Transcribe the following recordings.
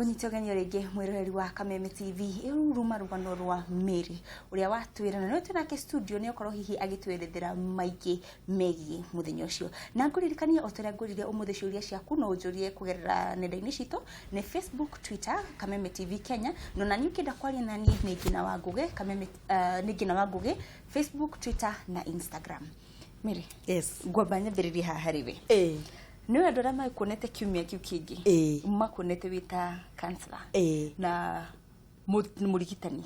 Ngũnyite ũgeni o rĩngĩ, mwĩroreri wa Kameme TV. Rĩu ruma rũgano rwa Mary ũrĩa watwĩra, na nĩwe twĩnake studio, nĩ okorwo hihi agĩtwerethera maingĩ megiĩ mũthenya ũcio. Na ngũririkanie o ta ũrĩa ngwĩrire ũmũthĩ, ciũria ciaku no ũnjũrie kũgerera nenda-inĩ citũ, nĩ Facebook, Twitter, Kameme TV Kenya. No na niĩ ũkĩenda kwaria na niĩ nĩ Ngina wa Ngũgĩ Kameme, nĩ Ngina wa Ngũgĩ, Facebook, Twitter na Instagram. Mary, Yes. ngwamba nyambĩrĩrie haha harĩ we. Nĩ andũ arĩa makuonete kiumia kĩu kĩngĩ, makuonete wĩ ta counselor na mũrigitani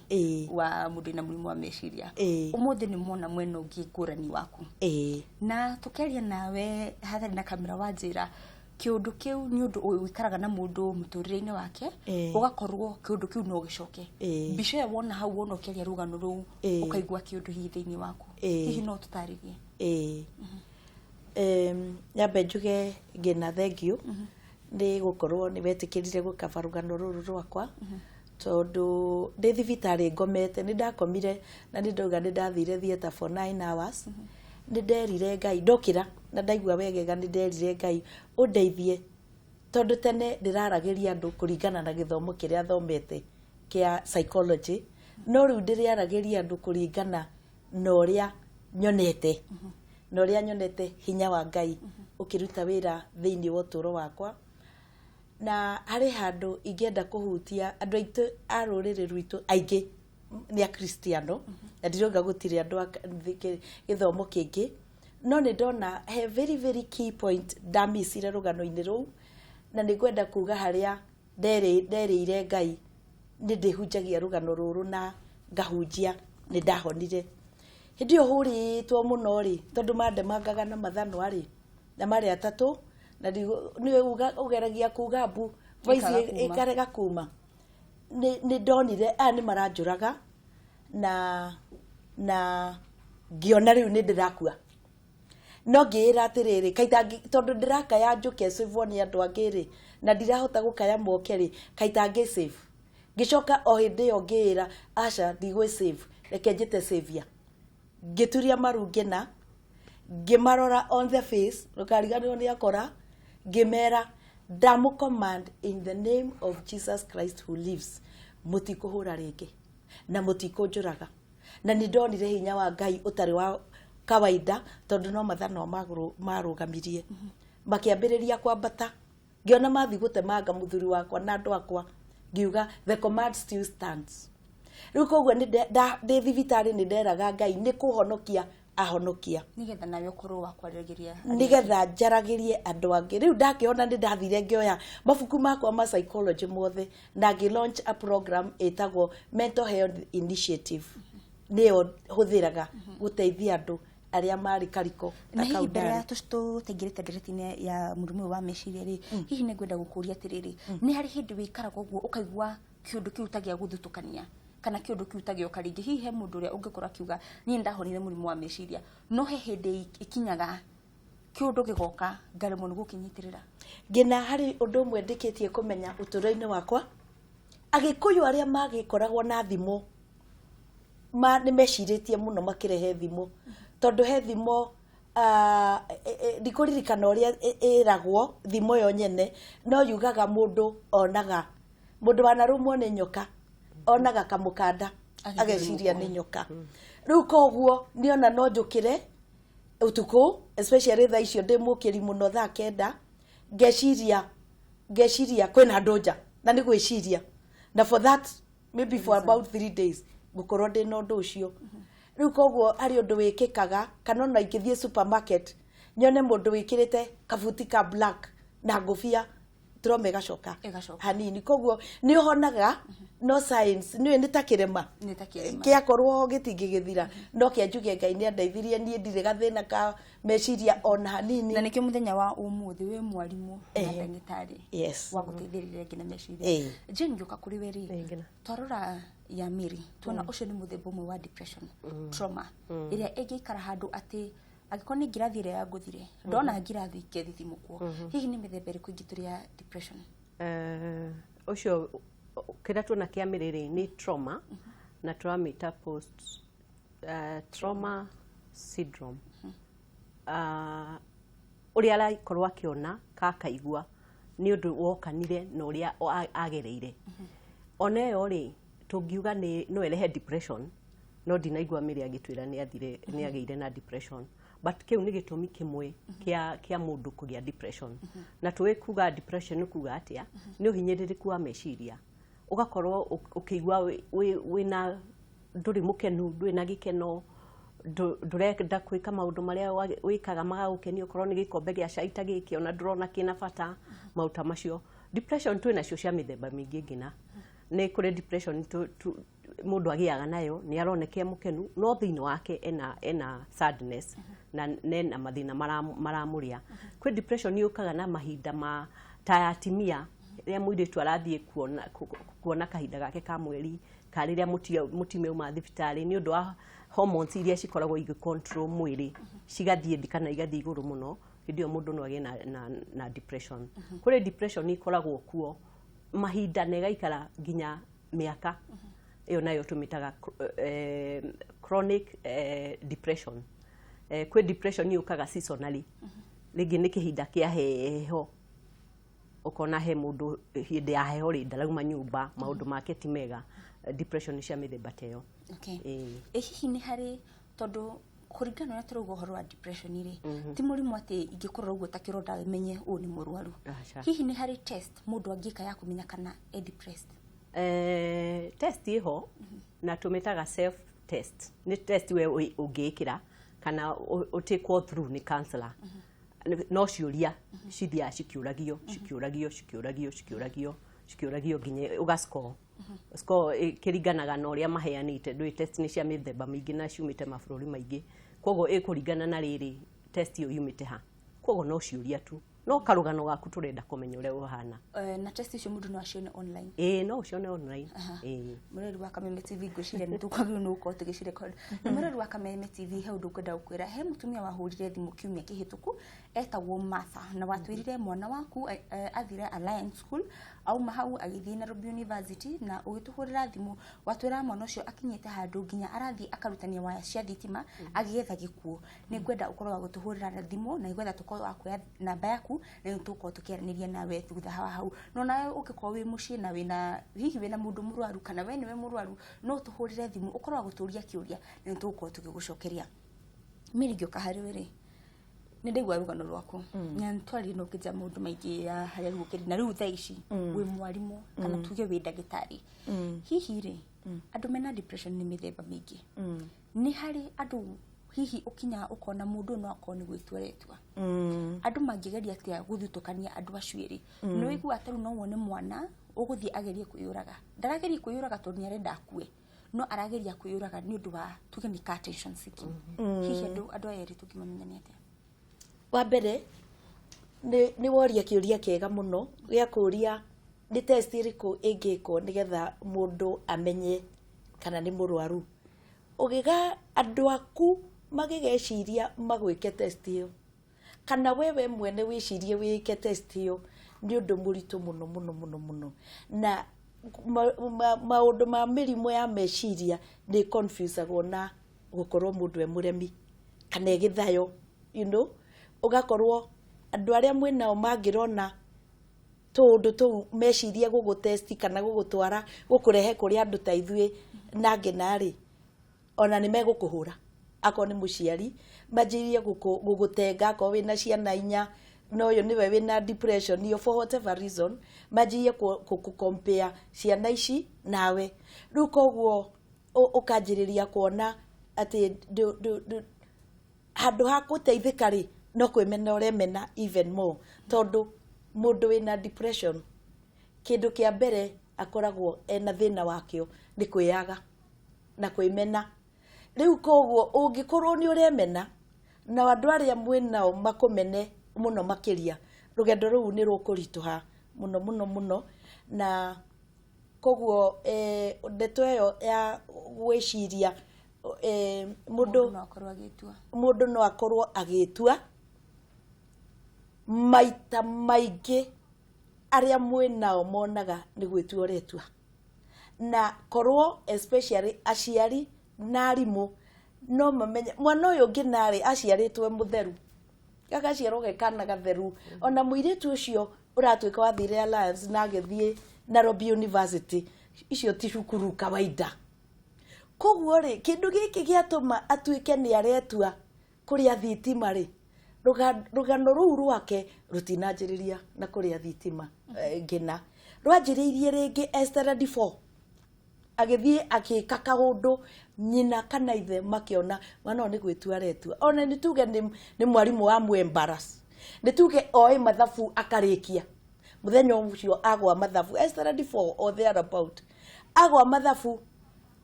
wa mũndũ wĩna mũrimũ wa meciria. Ũmũthĩ nĩ mona mwena ũngĩ ngũrani waku. Na tũkĩaria nawe hatarĩ na kamera, wanjĩra kĩũndũ kĩu nĩ ũndũ ũikaraga na mũndũ mũtũrĩre-inĩ wake, ũgakorwo kĩũndũ kĩu no gĩcoke. Mbica ĩyo wona hau, wona ũkĩaria rũgano rũu, ũkaigua kĩũndũ hihi thĩinĩ waku. Hihi no tũtarĩrie? Ĩĩ. Nyambe njuge ngĩna thank you nĩ gũkorwo nĩ wetĩkĩrire gũkaba rũgano rũrũ rwakwa, tondũ ndĩ thibitarĩ ngomete, nĩ ndakomire na nĩ ndauga nĩ ndathire theatre for 9 hours. Nĩ nderire Ngai ndokĩra na ndaigua wegega, nĩ nderire Ngai ũndeithie, tondũ tene ndĩraragĩria andũ kũringana na gĩthomo kĩrĩa thomete kĩa psychology, no rĩu ndĩrĩaragĩria andũ kũringana na ũrĩa nyonete, na ũrĩa nyonete hinya wa Ngai ũkĩruta wĩra thĩinĩ wa ũtũũro wakwa. Na harĩ handũ ingĩenda kũhutia andũ aitũ a rũrĩrĩ rwitũ, aingĩ nĩ akristiano, na ndirauga gũtirĩ andũ a gĩthomo kĩngĩ, no nĩ ndona he very very key point ndamicire rũgano-inĩ rũu, na nĩ ngwenda kuga harĩa nderĩire Ngai nĩ ndĩhunjagia rũgano rũrũ na ngahunjia nĩ ndahonire. Hĩndĩ ĩyo hũrĩtwo mũno rĩ, tondũ mandemangaga na mathanwa rĩ, na marĩ atatũ, na nĩ ũgeragia kuga mbu, voice ĩkaga kuma. Ĩkarega kuma. Nĩ ndonire aya nĩ maranjũraga, na ngĩona rĩu nĩ ndĩrakua, no ngĩĩra atĩrĩrĩ, kaita tondũ ndĩrakaya njũke save nĩ andũ angĩ rĩ, na ndirahota gũkaya moke rĩ, kaita ngĩ save. Ngĩcoka o hĩndĩ ĩyo ngĩĩra, aca, ndigwĩ save, reke njĩte savior. Ngĩturia maru, ngĩna ngĩmarora on the face, ndũkariganĩrwo nĩ akora, ngĩmera, "Ndamũ command in the name of Jesus Christ who lives, mũtikũhũra rĩngĩ na mũtikũnjũraga." Na nĩ ndonire hinya wa Ngai ũtarĩ wa kawaida, tondũ no mathanwa marũgamirie, makĩambĩrĩria kwambata, ngĩona mathi gũtemanga mũthuri wakwa na andũ akwa, ngiuga, "The command still stands." Rĩu koguo nĩ ndĩ thibitarĩ nĩ nderaga Ngai nĩ kũhonokia ahonokia, nĩgetha nawe ũkorwo wa kwarĩrĩria. Nĩgetha njaragĩrie andũ angĩ. Rĩu ndakĩona nĩ ndathire ngĩoya mabuku makwa ma psychology mothe na ngĩ launch a program ĩtagwo Mental Health Initiative, nĩyo hũthĩraga gũteithia andũ arĩa marĩ kariko na ta hihi kau mbere ya ndarĩ. Tũtaingĩrĩte nderetini ya mũrimũ ũyũ wa meciria rĩ, hihi nĩ ngwenda gũkũria atĩrĩrĩ, nĩ harĩ hĩndĩ wĩikaraga ũguo ũkaigua kĩũndũ kĩu ta gĩa gũthutũkania kana kĩũndũ kĩu ta gĩoka rĩngĩ? Hihi he mũndũ ũrĩa ũngĩkorwo akiuga, "Niĩ ndahonire mũrimũ wa meciria, no he hĩndĩ ikinyaga kĩũndũ gĩgoka ngaremwo nĩ gũkĩnyitĩrĩra"? Ngĩna harĩ ũndũ ũmwe ndĩkĩtie kũmenya ũtũũro-inĩ wakwa, Agĩkũyũ arĩa magĩkoragwo na thimũ ma nĩ mecirĩtie mũno makĩrehe thimũ, tondũ he thimo, ndikũririkana ũrĩa ĩragwo thimo yo nyene, no yugaga mũndũ onaga mũndũ wanarũmwo nĩ nyoka onaga kamũkanda ageciria nĩ nyoka. Rĩu koguo nĩona no njũkĩre ũtukũ, especially thaa icio ndĩ mũkĩri mũno, thaa 9, ngeciria kwĩna andũ nja, na nĩ gwĩciria, na for that maybe for about 3 days ngũkorwo ndĩ na ũndũ ũcio. Rĩu koguo harĩ ũndũ wĩkĩkaga, kana ona ingĩthiĩ supermarket nyone mũndũ wĩkĩrĩte kabuti ka black na ngũbia, trauma ĩgacoka. Ĩgacoka. Hanini. Koguo nĩ ũhonaga, no science nĩũĩ nĩ ta kĩrema. Nĩ ta kĩrema. Kĩakorwo gĩtingĩgĩthira, no kĩa njuge Ngai nĩ andeithirie, niĩ ndirĩ gathĩna ka meciria ona hanini. Na nĩkĩo mũthenya wa ũmũthĩ wĩ mwarimũ na ndagĩtarĩ wa gũteithĩrĩria nginya meciria. Jane, ngĩũka kũrĩ we rĩ, Ngina. twarora ya Mary, tuona ũcio nĩ mũthemba ũmwe wa depression, trauma ĩrĩa ĩngĩikara handũ atĩ angĩkorwo nĩ ngirathi ĩrĩa yangũthire, ndona ngirathi ngethithimũkwo. Hihi nĩ mĩthemba ĩrĩkũ ĩngĩ tũrĩ ya depression? Ũcio kĩrĩa tuona kĩa mĩrĩrĩ nĩ trauma, na tũramĩta post trauma syndrome. Ũrĩa arakorwo akĩona ka akaigua Nĩ ũndũ wokanire na ũrĩa agereire. Ona ĩyo rĩ, tũngiuga nĩ no ĩrehe depression, no ndinaigua Mary agĩtwĩra nĩ athire nĩ agĩire na depression, but kĩu nĩ gĩtũmi kĩmwe kĩa mũndũ kũgĩa depression. Na tũĩ kuga depression nĩ kuga atĩa? Nĩ ũhinyĩrĩrĩku wa meciria, ũgakorwo ũkĩigua wĩna ndũrĩ mũkenu, ndũrĩ na gĩkeno, ndũrenda gwĩka maũndũ marĩa wĩkaga magagũkenia. Okorwo nĩ gĩkombe gĩa cai ta gĩkĩ, ona ndũrona kĩna bata, maũndũ ta macio. Depression twĩ nacio cia mĩthemba mĩingĩ. Ngina nĩ kũrĩ depression mũndũ agĩaga nayo nĩ aroneka e mũkenu, no thĩinĩ wake ena sadness na nena mathĩna maramũrĩa. Kwĩ depression yũkaga na mahinda ma ta ya atimia, rĩrĩa mũirĩtu arathiĩ kuona kahinda gake ka mweri, ka rĩrĩa mũtumia auma thibitarĩ, nĩ ũndũ wa hormones iria cikoragwo igĩ control mwĩrĩ cigathiĩ thĩ kana igathiĩ igũrũ mũno. Hĩndĩ ĩyo mũndũ no agĩe na depression. Kũrĩ depression ikoragwo kuo mahinda na ĩgaikara nginya mĩaka. Ĩyo nayo tũmĩtaga chronic depression. Kwĩ depression yũkaga seasonally, rĩngĩ nĩ kĩhinda kĩa heho, ũkona he mũndũ hĩndĩ ya heho rĩ, ndarauma nyũmba, maũndũ make ti mega. Depression nĩ cia mĩthemba ta ĩyo. Okay. Ĩĩ. Ĩ hihi nĩ harĩ, tondũ kũringana na ũrĩa tũrauga ũhoro wa depression rĩ, ti mũrimũ atĩ ingĩkorwo ũguo ta kĩronda menye ũyũ nĩ mũrwaru. Aca. Hihi nĩ harĩ test mũndũ angĩka ya kũmenya kana e depressed? Test ĩho na tũmĩtaga self test. Nĩ test we ũngĩĩkĩra kana ũtĩkwo through nĩ counselor. No ciũria cithiaga cikĩũragio, cikĩũragio, cikĩũragio, cikĩũragio, cikĩũragio nginya ũga score. Score ĩkĩringanaga na ũrĩa maheanĩte. Ndũĩ test nĩ cia mĩthemba mĩingĩ na ciumĩte mabũrũri maingĩ, koguo ĩkũringana na rĩrĩ test ĩyo yumĩte ha. Koguo no ciũria tu, no karũgano gaku tũrenda kũmenya ũrĩa ũhana. Na test icio mũndũ no acione online? Ĩĩ, no ũcione online, ĩĩ. Mũrori wa Kameme TV, ngwĩciria nĩ tũkwagĩrĩirwo nĩ gũkorwo tũgĩcirecord. Na mũrori wa Kameme TV, he ũndũ ngwenda gũkwĩra. He mũtumia wahũrire thimũ kiumia kĩhĩtũku etagwo Martha, na watwĩrire mwana waku athire Alliance School, auma hau agĩthiĩ Nairobi University, na ũgĩtũhũrĩra thimũ watwĩra mwana ũcio akinyĩte handũ nginya arathiĩ akarutania waya cia thitima agĩetha gĩkuũ. Nĩ ngwenda ũkorwo wa gũtũhũrĩra na thimũ, na nĩngwenda tũkorwo wa kuoya namba yaku na nĩ tũgũkorwo tũkĩaranĩria nawe thutha wa hau. No nawe ũngĩkorwo wĩ mũciĩ na wĩna hihi wĩna mũndũ mũrwaru kana we nĩwe mũrwaru, no ũtũhũrĩre thimũ ũkorwo wa gũtũria kĩũria na nĩ tũgũkorwo tũgĩgũcokeria. Mary, ngĩũka harĩ we rĩ, nĩ ndaigua rũgano rwaku na nĩ twaririe na ũkĩnjĩra maũndũ maingĩ ya harĩa rĩu ũkĩrĩ na rĩu thaa ici wĩ mwarimũ kana tuge wĩ ndagĩtarĩ. Hihi rĩ, andũ mena depression nĩ mĩthemba mĩingĩ. Nĩ harĩ andũ hihi ũkinyaga ũkona mũndũ no akorwo nĩ gwĩtua aretua? Andũ mangĩgeria atĩa gũthutũkania andũ acio erĩ? Nĩ ũiguaga ta rĩu no wone mwana ũgũthiĩ agerie kwĩyũraga, ndarageria kwĩyũraga tondũ nĩ arenda akue, no arageria kwĩyũraga nĩ ũndũ wa tuge nĩ ka attention seeking. Hihi andũ aya erĩ tũngĩmamenya nĩ atĩa? Wa mbere nĩ woria kĩũria kĩega mũno gĩa kũũria nĩ test ĩrĩkũ ĩngĩkwo nĩgetha mũndũ amenye kana nĩ mũrwaru. Ũgĩga andũ aku magĩgeciria magwĩke test ĩyo, kana wewe mwene wĩcirie wĩke test ĩyo, nĩ ũndũ mũritũ mũno mũno mũno mũno. Na maũndũ ma mĩrimũ ya meciria nĩ confusagwo na gũkorwo mũndũ e mũremi kana e gĩthayo, ũgakorwo andũ arĩa mwĩnao mangĩrona tũũndũ tũu mecirie gũgũtesti kana gũgũtwara gũkũrehe kũrĩ andũ ta ithuĩ na ngĩna rĩ, ona nĩ megũkũhũra. Akorwo nĩ mũciari, manjĩrĩrie gũgũtenga. Akorwo wĩna ciana inya na ũyũ nĩwe wĩna depression iyo, for whatever reason manjĩrĩrie kũ compare ciana ici nawe. Rĩu koguo ũkanjĩrĩria kuona atĩ handũ ha gũteithĩka rĩ, no kwĩmena ũremena even more, tondũ mũndũ wĩna depression kĩndũ kĩa mbere akoragwo ena thĩna wakĩo nĩ kwĩyaga na kwĩmena. Rĩu koguo ũngĩkorwo nĩ ũremena na andũ arĩa mwĩnao makũmene mũno makĩria, rũgendo rũu nĩ rũkũritũha mũno mũno mũno. Na koguo ndeto ĩyo ya gwĩciria mũndũ no akorwo agĩtua, mũndũ no akorwo agĩtua, maita maingĩ arĩa mwĩnao monaga nĩ gwĩtua ũretua. Na korwo especially aciari na arimũ no mamenye mwana ũyũ ũngĩ narĩ aciarĩtwo e mũtheru, gagaciarwo ge kana gatheru, ona mũirĩtu ũcio. Ũratuĩka wathire Alliance na agĩthiĩ Nairobi University, icio ti cukuru kawaida. Koguo rĩ, kĩndũ gĩkĩ gĩatũma atuĩke nĩ aretua kũrĩa thitima rĩ, rũgano rũu rwake rũtinanjĩrĩria na kũrĩa thitima. Ngĩna rwanjĩrĩirie rĩngĩ e standard 4, agĩthiĩ agĩka kaũndũ nyina kana ithe makĩona mwana ũyũ nĩ gwĩtua aretua. Ona nĩ tuge nĩ mwarimũ wa mwembaras, nĩ tuge oĩ mathabu akarĩkia mũthenya ũcio agwa mathabu e standard 4 or there about, agwa mathabu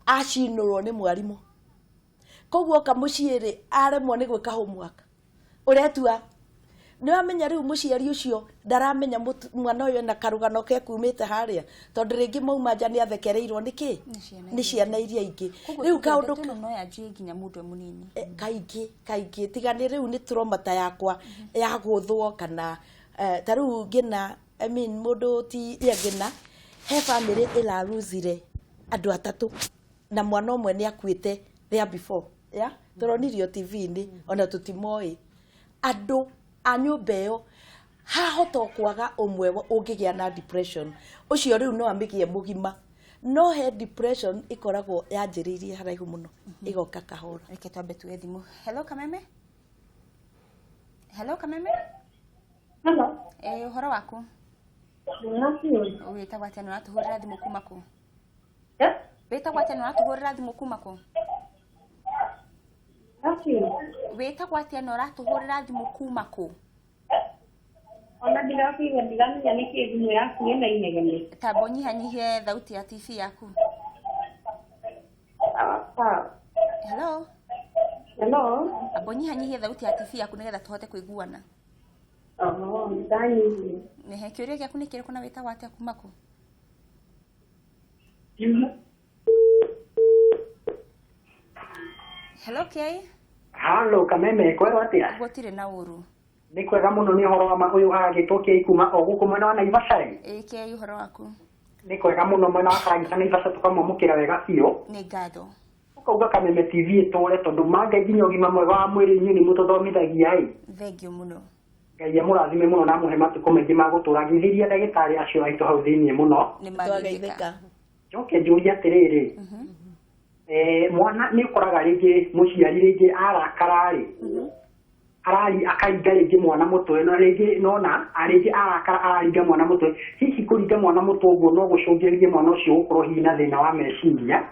acinũrwo nĩ mwarimũ. Koguo oka mũciĩ rĩ, aremwo nĩ gwĩka homework, ũretua nĩ wamenya rĩu mũciari ũcio ndaramenya mwana ũyũ ena karũgano ke kumĩte harĩa, tondũ rĩngĩ mauma nja nĩ athekereirwo nĩ kĩ, nĩ ciana iria ingĩ. Rĩu kaũndũ no yanjie nginya mũndũ e mũnini. Kaingĩ kaingĩ tiga nĩ rĩu nĩ trauma ta yakwa ya gũthwo kana ta rĩu ngĩna, I mean mũndũ ti ya ngĩna, he family ĩraruzire andũ atatũ na mwana ũmwe nĩ akuĩte there before, ya tũronirio TV-inĩ ona tũtimoĩ. Andũ a nyũmba ĩyo hahota kwaga ũmwe ũngĩgĩa na depression, ũcio rĩu no amĩgĩe mũgima, no he depression ĩkoragwo yanjĩrĩirie haraihu mũno ĩgoka kahora. Reke twambe tuoe thimũ. Hello Kameme. Hello Kameme. Hello. Ũhoro waku? Wĩtagwo atĩa na ũratũhũrĩra thimũ kuma kũ? Wĩtagwo atĩa na ũratũhũrĩra thimũ kuma kũ? Wĩtagwo atĩa na ũratũhũrĩra thimũ kuma kũ? Ona ndirakuigua, ndiramenya nĩkĩ thimũ yaku ĩna inegene. Tamba ũnyihanyihie thauti ya TV yaku. Hello. Hello. Amba ũnyihanyihie thauti ya TV yaku nĩgetha tũhote kũiguana. Ndanyihia. Ehe, kĩũria gĩaku nĩ kĩrĩkũ na wĩtagwo atĩa kuma kũ? Hello Kei. Hello Kameme, kwero atĩa? Gũtirĩ na ũru. Nĩ kwega mũno, nĩ ũhoro wa ma ũyũ agĩtwo Kei kuma o gũkũ mwena wa Naivasha. Ĩĩ Kei, ũhoro waku? Nĩ kwega mũno mwena wa Karagita Naivasha, tũkamwamũkĩra wega biũ. Nĩ ngatho. Ũkauga Kameme TV ĩtũre, tondũ manga nginya ũgima mwega wa mwĩrĩ inyuĩ nĩ mũtũthomithagia ĩ. Thengiũ mũno. Ngai amũrathime mũno na amũhe matukũ maingĩ ma gũtũra. Ngĩthĩria ndagĩtarĩ acio aitũ hau thĩiniĩ mũno. Nĩ mageithĩka. Njoke njũrie atĩrĩrĩ, mwana nĩ ũkoraga rĩngĩ mũciari rĩngĩ arakara rĩ, arari akaringa rĩngĩ mwana mũtwe, na rĩngĩ nona rĩngĩ arakara araringa mwana mũtwe. Hihi kũringa mwana mũtwe ũguo no gũcũngĩrĩrie mwana ũcio gũkorwo hihi na thĩna wa meciria?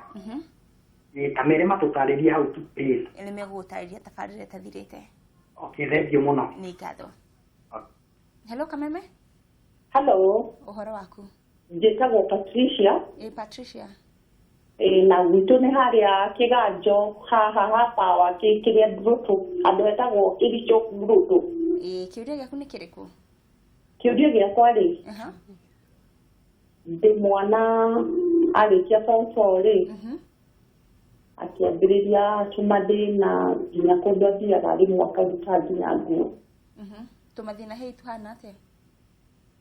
Ta mere matũtarĩrie hau tu please. Nĩ megũgũtarĩria tabarĩra ĩtathirĩte. Okay, thengiũ mũno. Nĩ ngatho. Hello Kameme. Hello. Ũhoro waku? Njĩtagwo Patricia. Ĩ Patricia. Na gwitũ nĩ harĩa Kĩganjo, haha ha power kĩrĩa Ndũrũtũ, handũ hetagwo Kĩricho Ndũrũtũ. Ĩ kĩũria gĩaku nĩ kĩrĩkũ? Kĩũria gĩakwa rĩ, ndĩ mwana arĩkia form 4 rĩ, akĩambĩrĩria tũmathĩna nginya kũndũ athiaga rĩmwe akaruta nginya nguo. Tũmathĩna hei tũhana atĩa?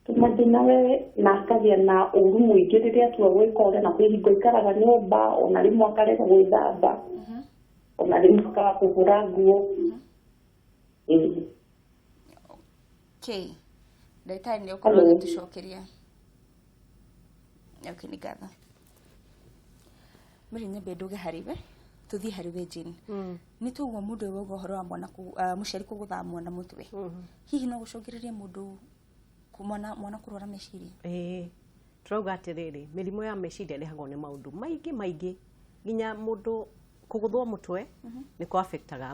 Tũmathĩna we na akagĩa na ũru mũingĩ rĩrĩa atua gwĩka ũrĩa, na kwĩ hingo aikaraga nyũmba, ona rĩmwe akarega gwĩthamba, ona rĩmwe akaga kũhũra nguo. Okay. Ndagĩtarĩ nĩ ũkorwo agĩtũcokeria. Okay, nĩ ngatho. Mary, nyambe nduge harĩ we, tũthiĩ harĩ we Jane. Nĩ twaigua mũndũ ũyũ wauga ũhoro wa mwana mũciari kũgũtha mwana mũtwe. Hihi no gũcũngĩrĩrie mũndũ mwana kũrwara meciria? Ĩĩ, tũrauga atĩrĩrĩ, mĩrimũ ya meciria ĩrehagwo nĩ maũndũ maingĩ maingĩ, nginya mũndũ kũgũthwo mũtwe nĩ kũ affectaga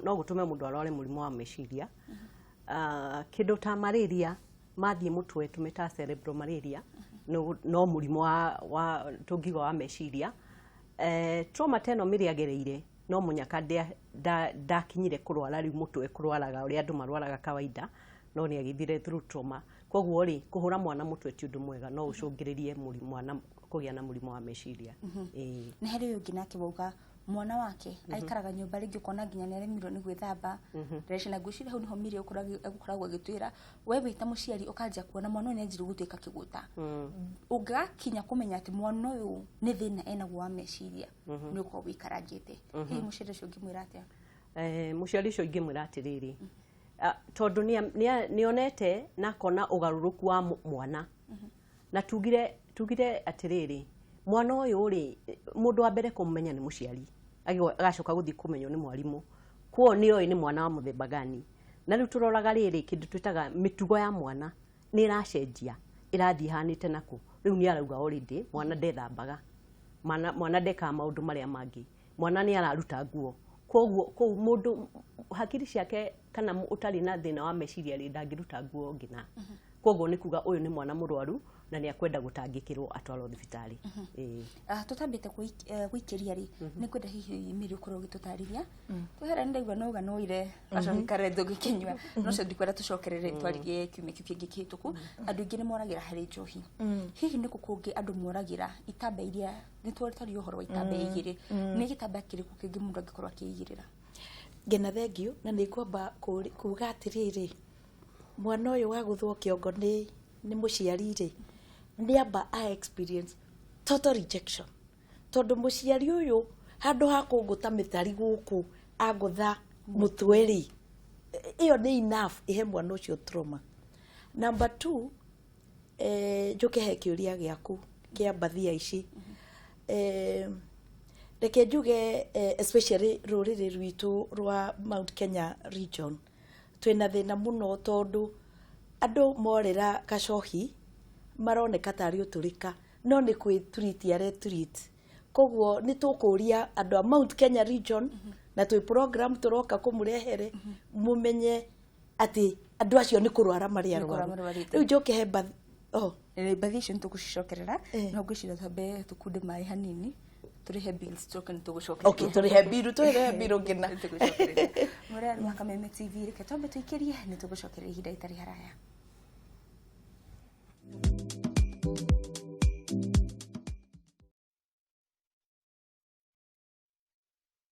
no gũtũme mũndũ arware mũrimũ wa meciria. Kĩndũ ta malaria mathiĩ mũtwe tũmĩtaga cerebral malaria, no mũrimũ wa tũngiuga wa meciria. Trauma ta ĩno Mary agereire no mũnyaka ndakinyire kũrwara rĩu mũtwe, kũrwaraga ũrĩa andũ marwaraga kawaida, no nĩ agĩthire through trauma. Koguo rĩ, kũhũra mwana mũtwe ti ũndũ mwega, no ũcũngĩrĩrie mwana kũgĩa na mũrimũ wa meciria. Nĩ harĩ ũyũ ũngĩ nake wauga mwana wake aikaraga nyũmba rĩngĩ ũkona nginya nĩ aremirwo nĩ gwĩthamba. Rece na ngwĩciria hau nĩho Mary egũkoragwo agĩtwĩra, we wĩ ta mũciari ũkanjia kuona mwana ũyũ nĩ anjirie gũtuĩka kĩgũta. Ũngĩgakinya kũmenya atĩ mwana ũyũ nĩ thĩna enaguo wa meciria, nĩ ũkorwo wĩikarangĩte. Hihi mũciari ũcio ũngĩmwĩra atĩa? Mũciari ũcio ingĩmwĩra atĩrĩrĩ, Tondũ nĩonete na akona ũgarũrũku wa mwana. Na tugire atĩrĩrĩ, mwana ũyũ rĩ, mũndũ wa mbere kũmũmenya nĩ mũciari, agacoka gũthiĩ kũmenywo nĩ mwarimũ, kuo nĩoĩ nĩ mwana wa mũthemba gani. Na rĩu tũroraga rĩrĩ kĩndũ twĩtaga mĩtugo ya mwana nĩ ĩracenjia, ĩrathiĩ ĩhanĩte nakũ. Rĩu nĩ arauga already mwana ndethambaga, mwana ndekaga maũndũ marĩa mangĩ, mwana nĩ araruta nguo. Koguo kũu mũndũ hakiri ciake kana ũtarĩ na thĩna wa meciria rĩ, ndangĩruta nguo ngina. Koguo nĩ kuga ũyũ nĩ mwana mũrwaru na nĩ akwenda gũtangĩkĩrwo atwarwo thibitarĩ. Tũtambĩte gũikĩria rĩ, nĩ ngwenda hihi Mary ũkorwo ũgĩtũtarĩria. Twehera nĩ ndaigua no ũgano ire gacoki karendo gĩkĩnyua, no cio ndikwenda tũcokerere twaririe kiumia kĩu kĩngĩ kĩhĩtũku. Andũ aingĩ nĩ moragĩra harĩ njohi. Hihi nĩ kũ kũngĩ andũ moragĩra itambaya iria nĩ twaririe ũhoro wa itambaya igĩrĩ, nĩ gĩtambaya kĩrĩkũ kĩngĩ mũndũ angĩkorwo akĩigĩrĩra? Ngena thengio, na nĩ ngwamba kuga atĩrĩrĩ, mwana ũyũ wa gũthwo kĩongo nĩ mũciari rĩ, nĩ amba a experience total rejection, tondũ mũciari ũyũ handũ ha kũngũta mĩtari gũkũ angũtha mũtwe rĩ, ĩyo nĩ enough ĩhe mwana ũcio trauma. Number 2, njũke he kĩũria gĩaku kĩa mbathia ici. Reke njuge, especially rũrĩrĩ rwitũ rwa Mount Kenya region, twĩna thĩna mũno tondũ andũ morĩra gacohi maroneka tarĩ ũtũrĩka, no nĩ kwĩ-treat aretreat. Koguo nĩ tũkũria andũ a Mount Kenya region, na twĩ program tũroka kũmũrehere, mũmenye atĩ andũ acio nĩ kũrwara marĩ arwaru. Rĩu njoke he mbathi. Mbathi icio nĩ tũgũcicokerera, no ngwĩciria twambe tũkunde maĩ hanini, tũrĩhe bills, tũcoke nĩ tũgũcokeria. Okay, tũrĩhe bill, tũrĩhe bill ngina. Mũrerori wa Kameme TV, reke twambe tũikĩrie, nĩ tũgũcokeria ihinda itarĩ haraya.